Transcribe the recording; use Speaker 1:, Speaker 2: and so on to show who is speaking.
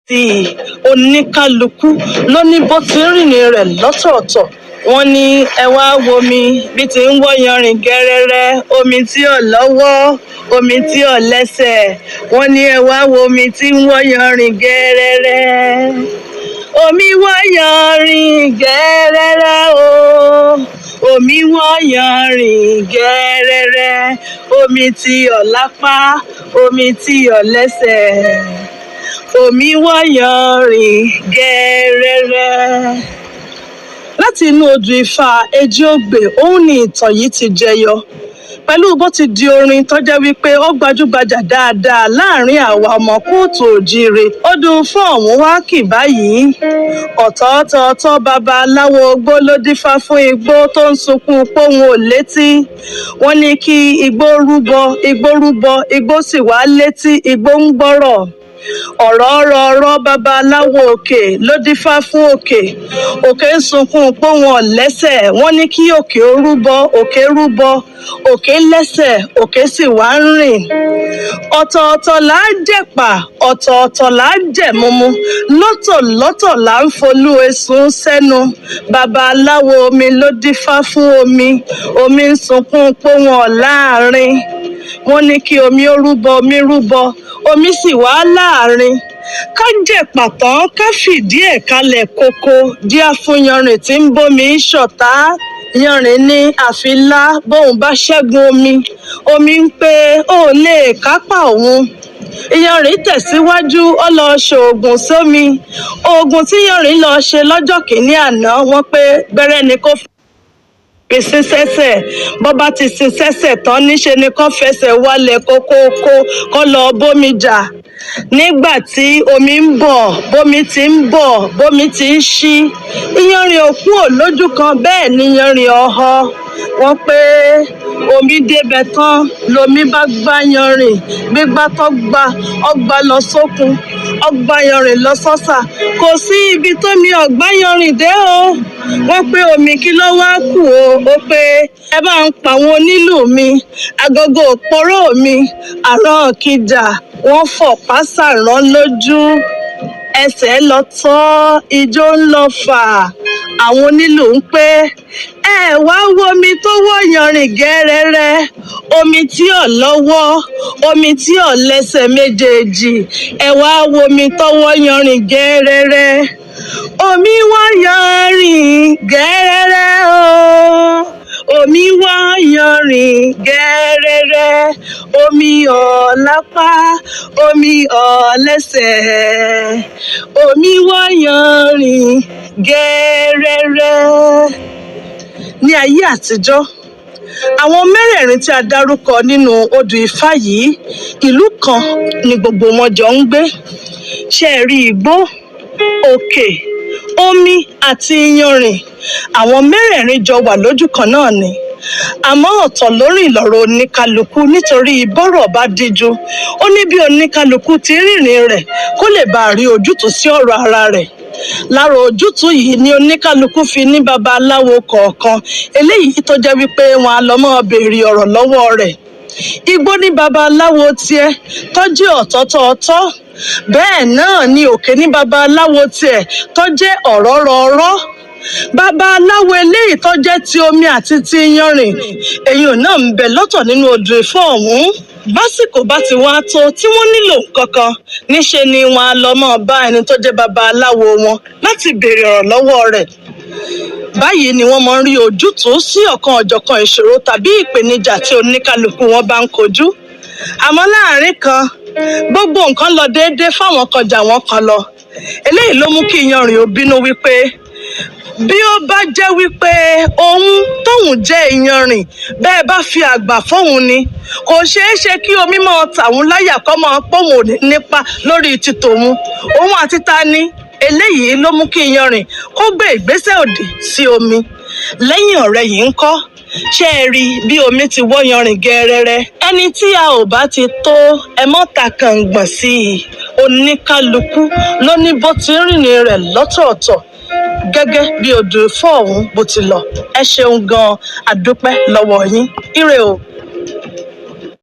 Speaker 1: Sí i, oníkálukú ló ní bó ti ń rìnrìn rẹ̀ lọ́tọ̀ọ̀tọ̀. Wọ́n ní ẹ wá wo mi bí ti ń wọ́ yanrìn gẹ́rẹ́rẹ́, omi tí ò lọ́wọ́, omi tí ò lẹ́sẹ̀. Wọ́n ní ẹ wá wo mi tí ń wọ́ yanrìn gẹ́rẹ́rẹ́, omi wọ́ yanrìn gẹ́rẹ́rẹ́ o, omi wọ́ yanrìn gẹ́rẹ́rẹ́, omi tí ò lápá, omi tí ò lẹ́sẹ̀, omi wọ́ yanrìn gẹ́rẹ́rẹ́. Láti inú odù Ifá Ejiogbe òun ni ìtàn yìí ti jẹyọ pẹ̀lú bó ti di orin tó jẹ́ wípé ó gbajúgbajà dáadáa láàrin àwa ọmọ kóòtù òjíire. Odù fún ọ̀hún wá kì báyìí: ọ̀tọ̀ọ̀tọ̀ babaláwo ogbó ló dífá fún igbó tó ń sunkún póun ò létí. Wọ́n ní kí igbó rúbọ, igbó rúbọ, igbó sì wá létí, igbó ń gbọ́rọ̀. Ọ̀rọ̀ ọ̀rọ̀ ọ̀rọ̀ babaláwo òkè ló dífá fún òkè, òkè ń sunkún póun ọ̀lẹ́sẹ̀. Wọ́n ní kí òkè ó rúbọ, òkè rúbọ, òkè lẹ́sẹ̀, òkè sì wá ń rìn. Ọ̀tọ̀ọ̀tọ̀ là á jẹ̀pà, ọ̀tọ̀ọ̀tọ̀ là á jẹ̀múmu, lọ́tọ̀lọ́tọ̀ là ń folú esun sẹ́nu. Babaláwo omi ló dífá fún omi, omi ń sunkún póun ọ̀láàrin. Wọ́n ní kí omi ó rúbọ, omi rúbọ, omi sì wá láàrin. Ká jẹ̀pà tán, ká fìdí ẹ̀ kalẹ̀ koko díá fún yanrìn tí ń bómi ṣọ̀tá. Yanrìn ní àfilá bóun bá ṣẹ́gun omi. Omi ń pé ó lè kápá òun. Ìyanrìn tẹ̀síwájú, ó lọ ṣoògùn sómi. Oògùn tí yanrìn lọ ṣe lọ́jọ́ kìíní àná, wọ́n pé gbẹ́rẹ́ ni kó fi sin sẹ́sẹ̀. Bó bá ti sin sẹ́sẹ̀ tán, níṣe ni kó fẹsẹ̀ wálẹ̀ kókóókó, kó lọ bómi jà. Nígbà tí omi ń bọ̀, bómi ti ń bọ̀, bómi ti ń ṣí, iyanrìn ò kúò lójú kan, bẹ́ẹ̀ ni yanrìn ọ̀họ́. Wọ́n pé omi débẹ̀ tán, lomi bá gbá yanrìn. Gbígbá tó gba, ọgbà lọ sókun, ọgbà yanrìn lọ sọ́sà. Kò sí ibi tómi ọ̀gbá yanrìn dé o. Wọ́n pé omi kí ló wá kù o? Ó pé ẹ bá ń pa àwọn onílù mi, agogo òpóró mi, àrán kìjà. Wọ́n fọ̀pá sàrán lójú, ẹsẹ̀ lọ tọ́, ijó ń lọ fà. Àwọn onílù ń pé ẹ wá wo omi tó wọ́ yanrìn gẹ́rẹ́rẹ́, omi tí ò lọ́wọ́, omi tí ò lẹ́sẹ̀ méjèèjì. Ẹ wá wo omi tó wọ́ yanrìn gẹ́rẹ́rẹ́, omi wọ́ yanrìn gẹ́rẹ́rẹ́ o, omi wọ́ yanrìn gẹ́rẹ́rẹ́, omi ò lápá, omi ò lẹ́sẹ̀, omi wọ́ yanrìn gẹ́rẹ́rẹ́. Ní ayé àtijọ́, àwọn mẹ́rẹ̀ẹ̀rin tí a dárúkọ nínú odù Ifá yìí, ìlú kan ni gbogbo wọn jọ ń gbé. Ṣé ẹ rí igbó, òkè, omi àti iyanrìn, àwọn mẹ́rẹ̀ẹ̀rin jọ wà lójú kan náà ni. Àmọ́ ọ̀tọ̀ lórí ìlọ̀rọ̀ oníkálukú, nítorí bọ́rọ̀ bá díjú, ó ní bí oníkálukú ti rìnrìn rẹ̀ kó lè bá rí ojútùú sí ọ̀rọ̀ ara rẹ̀. Lára ojútùú yìí ni oníkálukú fi ní babaláwo kọ̀ọ̀kan eléyìí tó jẹ́ wípé wọn á lọ máa béèrè ọ̀rọ̀ lọ́wọ́ rẹ̀. Igbó ní babaláwo tiẹ̀ tó jẹ́ ọ̀tọ̀tọ̀ọ̀tọ̀, bẹ́ẹ̀ náà ni òkè ní babaláwo tiẹ̀ tó jẹ́ ọ̀rọ̀rọ̀ọ̀rọ̀. Babaláwo eléyìí tó jẹ́ ti omi àti ti iyanrìn, èyí náà ń bẹ lọ́tọ̀ nínú odò Ifá ọ̀hún. Básìkò bá ti wá tó tí wọ́n nílò nǹkan kan, níṣe ni wọn á lọ máa bá ẹni tó jẹ́ babaláwo wọn láti béèrè ọ̀rọ̀ lọ́wọ́ rẹ̀. Báyìí ni wọ́n máa ń rí ojútùú sí ọ̀kan ọ̀jọ̀kan ìṣòro tàbí ìpèníjà tí oníkálukú wọn bá ń kojú. Àmọ́ láàrin kan, gbogbo nǹkan lọ déédéé fáwọn kan jà wọ́n kan lọ. Eléyìí ló mú kí iyanrìn ó bínú wípé bí ó bá jẹ́ wípé òun tóun jẹ́ iyanrìn, bẹ́ẹ̀ bá fi àgbà fóun ni, kò ṣeé ṣe kí omi máa tàwọn láyà kọ́ máa póun ò ní nípa lórí ti tòun, òun àti ta ni. Eléyìí ló mú kí iyanrìn kó gbé ìgbésẹ̀ òdì sí omi. Lẹ́yìn ọ̀rẹ́ yìí ń kọ́, ṣé ẹ rí bí omi ti wọ́ yanrìn gẹ́rẹ́rẹ́? Ẹni tí a ò bá ti tó ẹ mọ́ ta kàngbọ̀n sí i. Oníkálukú ló ní bó ti ń rìnrìn rẹ̀ lọ́tọ̀ọ̀tọ̀ gẹ́gẹ́ bí odò Ifá ọ̀hún bó ti lọ. Ẹ ṣeun gan-an, àdúpẹ́ lọ́wọ́ yín. Ire o.